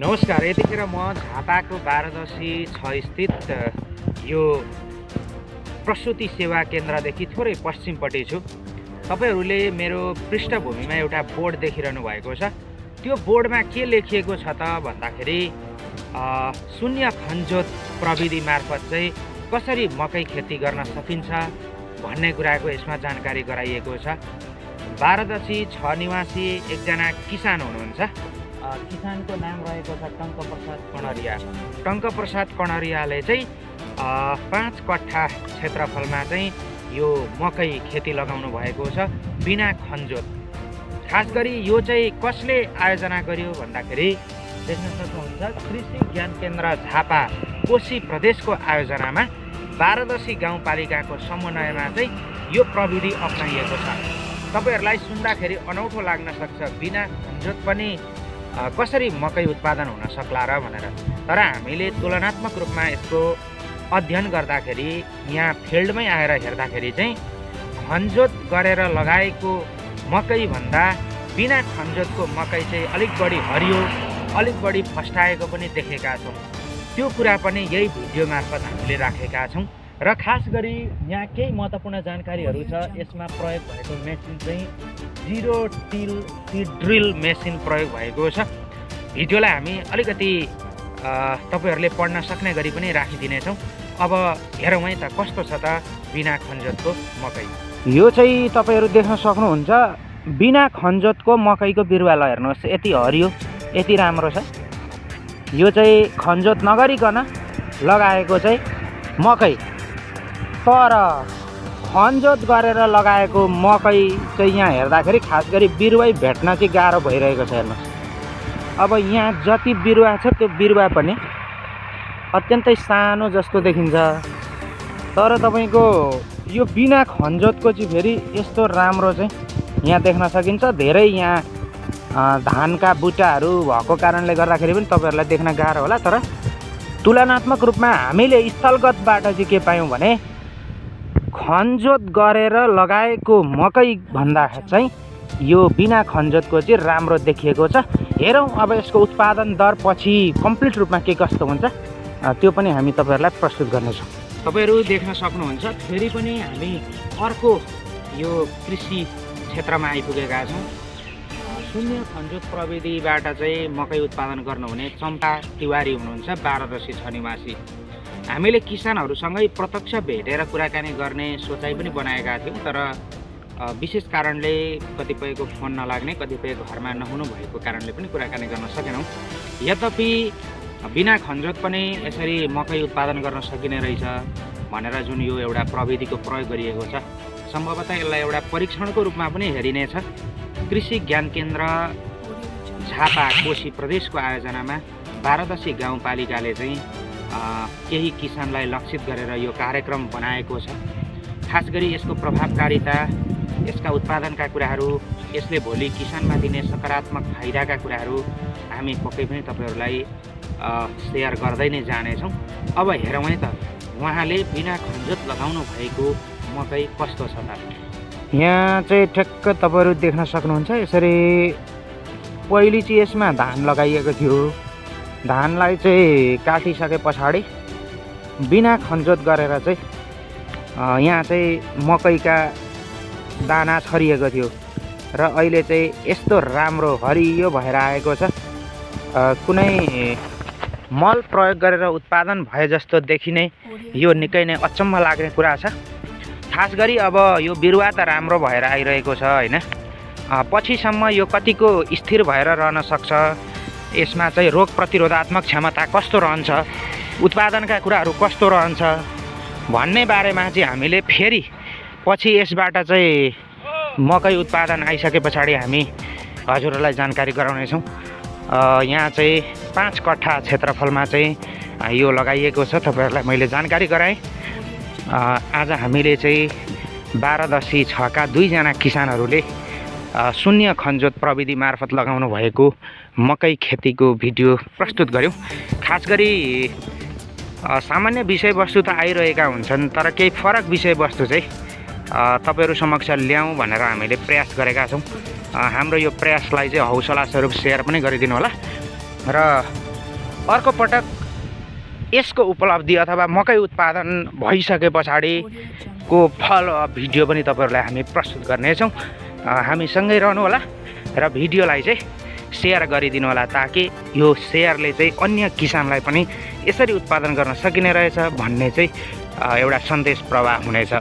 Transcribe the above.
नमस्कार। यतिखेर म झापाको 12 स्थित यो प्रसुति सेवा केन्द्रदेखि थोरै पश्चिमपट्टि छु। तपाईहरूले मेरो पृष्ठभूमिमा एउटा बोर्ड देखिरहनु भएको छ। त्यो बोर्डमा के लेखिएको छ त भन्दाखेरि शून्य खनजोत प्रविधि मार्फत चाहिँ कसरी मकै खेती गर्न सकिन्छ भन्ने कुराको यसमा जानकारी गराइएको छ। 12 6 निवासी एकजना किसान हुनुहुन्छ। किसानको नाम रहेको छ टङ्कप्रसाद कणरिया। टङ्कप्रसाद कणरियाले चाहिँ 5 कट्ठा क्षेत्रफलमा चाहिँ यो मकै खेती लगाउनु भएको छ बिना खनजोत। खास गरी यो चाहिँ कसले आयोजना गर्यो भन्दाखेरि देख्न सक्नुहुन्छ कृषि ज्ञान केन्द्र झापा कोशी प्रदेशको आयोजनामा 12 गाउँपालिकाको समन्वयमा चाहिँ यो प्रविधि अपनाइएको छ। तपाईहरूलाई सुन्दाखेरि अनौठो लाग्न सक्छ, बिना खनजोत पनि कसरी मकै उत्पादन हुन सक्ला र भनेर। तर हामीले तुलनात्मक रूपमा यसको अध्ययन गर्दाखेरि यहाँ फिल्डमै आएर हेर्दाखेरि चाहिँ खनजोत गरेर लगाएको मकै भन्दा बिना खनजोतको मकै चाहिँ अलिक बढी हरियो, अलिक बढी फस्टाएको पनि देखेका छौँ। त्यो कुरा पनि यही भिडियो मार्फत हामीले राखेका छौँ। र खास गरी यहाँ केही महत्त्वपूर्ण जानकारीहरू छ। यसमा प्रयोग भएको मेसिन चाहिँ zero till seed drill machine प्रयोग भएको छ। भिडियोलाई हामी अलिकति तपाईहरूले पढ्न सक्ने गरी पनि राखिदिनेछौँ। अब हेरौँ है त कस्तो छ त बिना खनजोतको मकै। यो चाहिँ तपाईँहरू देख्न सक्नुहुन्छ बिना खनजोतको मकैको बिरुवा। ल हेर्नुहोस्, यति हरियो, यति राम्रो छ। यो चाहिँ खनजोत नगरिकन लगाएको चाहिँ मकै। तर खनजोत गरेर लगाएको मकै चाहिँ यहाँ हेर्दाखेरि खास गरी बिरुवै भेट्न चाहिँ गाह्रो भइरहेको छ। हेर्नुहोस्, अब यहाँ जति बिरुवा छ त्यो बिरुवा पनि अत्यन्तै सानो जस्तो देखिन्छ। तर तपाईँको यो बिना खनजोतको चाहिँ फेरि यस्तो राम्रो चाहिँ यहाँ देख्न सकिन्छ। धेरै यहाँ धानका बुट्टाहरू भएको कारणले गर्दाखेरि पनि तपाईँहरूलाई देख्न गाह्रो होला। तर तुलनात्मक रूपमा हामीले स्थलगतबाट चाहिँ के पायौँ भने खनजोत गरेर लगाएको मकै भन्दा चाहिँ यो बिना खनजोतको चाहिँ राम्रो देखिएको छ। हेरौँ अब यसको उत्पादन दर पछि कम्प्लिट रूपमा के कस्तो हुन्छ त्यो पनि हामी तपाईँहरूलाई प्रस्तुत गर्नेछौँ। तपाईँहरू देख्न सक्नुहुन्छ फेरि पनि हामी अर्को यो कृषि क्षेत्रमा आइपुगेका छौँ। शून्य खनजोत प्रविधिबाट चाहिँ मकै उत्पादन गर्नुहुने चम्पा तिवारी हुनुहुन्छ, 12 6 निवासी। हामीले किसानहरूसँगै प्रत्यक्ष भेटेर कुराकानी गर्ने सोचाइ पनि बनाएका थियौँ। तर विशेष कारणले कतिपयको फोन नलाग्ने, कतिपयको घरमा नहुनु भएको कारणले पनि कुराकानी गर्न सकेनौँ। यद्यपि बिना खनजोत पनि यसरी मकै उत्पादन गर्न सकिने रहेछ भनेर जुन यो एउटा प्रविधिको प्रयोग गरिएको छ, सम्भवतः यसलाई एउटा परीक्षणको रूपमा पनि हेरिनेछ। कृषि ज्ञान केन्द्र झापा कोशी प्रदेशको आयोजनामा 12 गाउँपालिकाले चाहिँ केही किसानलाई लक्षित गरेर यो कार्यक्रम बनाएको छ। खास गरी यसको प्रभावकारिता, यसका उत्पादनका कुराहरू, यसले भोलि किसानमा दिने सकारात्मक फाइदाका कुराहरू हामी पक्कै पनि तपाईँहरूलाई सेयर गर्दै नै जानेछौँ। अब हेरौँ है त उहाँले बिना खनजोत लगाउनु भएको मकै कस्तो छ त। यहाँ चाहिँ ठ्याक्क तपाईँहरू देख्न सक्नुहुन्छ यसरी पहिले चाहिँ यसमा धान लगाइएको थियो। धानलाई चाहिँ काटिसके पछाडि बिना खनजोत गरेर चाहिँ यहाँ चाहिँ मकैका दाना छरिएको थियो र अहिले चाहिँ यस्तो राम्रो हरियो भएर आएको छ। कुनै मल प्रयोग गरेर उत्पादन भए जस्तो देखिने यो निकै नै अचम्म लाग्ने कुरा छ। खास गरी अब यो बिरुवा त राम्रो भएर आइरहेको छ होइन, पछिसम्म यो कतिको स्थिर भएर रहन सक्छ, यसमा चाहिँ रोग प्रतिरोधात्मक क्षमता कस्तो रहन्छ, उत्पादनका कुराहरू कस्तो रहन्छ भन्ने बारेमा चाहिँ हामीले फेरि पछि यसबाट चाहिँ मकै उत्पादन आइसके पछाडि हामी हजुरहरूलाई जानकारी गराउनेछौँ। यहाँ चाहिँ 5 कट्ठा क्षेत्रफलमा चाहिँ यो लगाइएको छ। तपाईँहरूलाई मैले जानकारी गराएँ। आज हामीले चाहिँ 12 6 का 2 जना किसानहरूले शून्य खनजोत प्रविधि मार्फत लगाउनु भएको मकै खेतीको भिडियो प्रस्तुत गऱ्यौँ। खास गरी सामान्य विषयवस्तु त आइरहेका हुन्छन्, तर केही फरक विषयवस्तु चाहिँ तपाईँहरू समक्ष ल्याउँ भनेर हामीले प्रयास गरेका छौँ। हाम्रो यो प्रयासलाई चाहिँ हौसला स्वरूप सेयर पनि गरिदिनु होला र अर्को पटक यसको उपलब्धि अथवा मकै उत्पादन भइसके पछाडिको फलोअप भिडियो पनि तपाईँहरूलाई हामी प्रस्तुत गर्नेछौँ। हामी सँगै रहनुहोला र भिडियोलाई चाहिँ सेयर गरिदिनु होला, ताकि यो सेयरले चाहिँ अन्य किसानलाई पनि यसरी उत्पादन गर्न सकिने रहेछ भन्ने चाहिँ एउटा सन्देश प्रवाह हुनेछ।